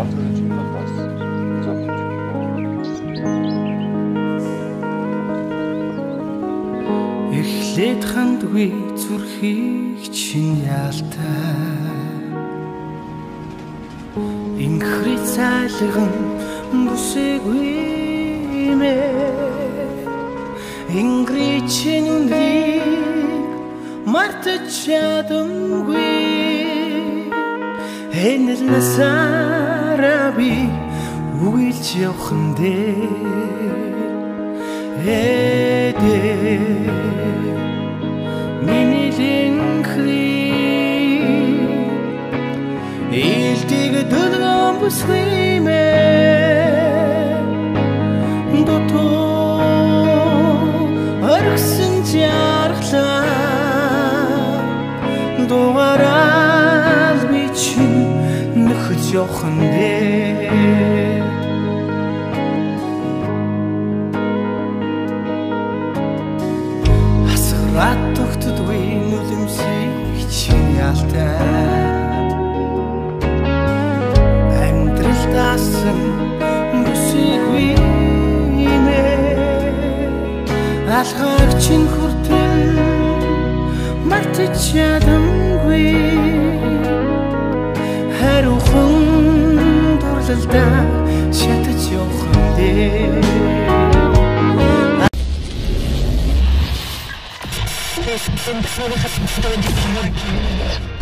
Ганц надаас зөв. Эхлээд хандгүй зүрхийг чинь ялтай. Инхри цайлган бүсээгүй мэ. Ингри чинь үнрийг мартаж чадамгүй. Энэл насаараа би үгэлж явхан дээр. Эдэ миний линхри илтиг дүлгэн бүсгүй мэ. Дутуу орхисон жаргалаа дугаарал би чинь нөхөж явхан дээр. Асгараад тогтдгүй нүлэмсийг чинь ялтай. Амьдрал даасан бүсгүй мэ. Алхаг чинь хүртэл мартаж чадамгүй. Хариухан дурлалдаа шатаж явхан дээр. Thank you.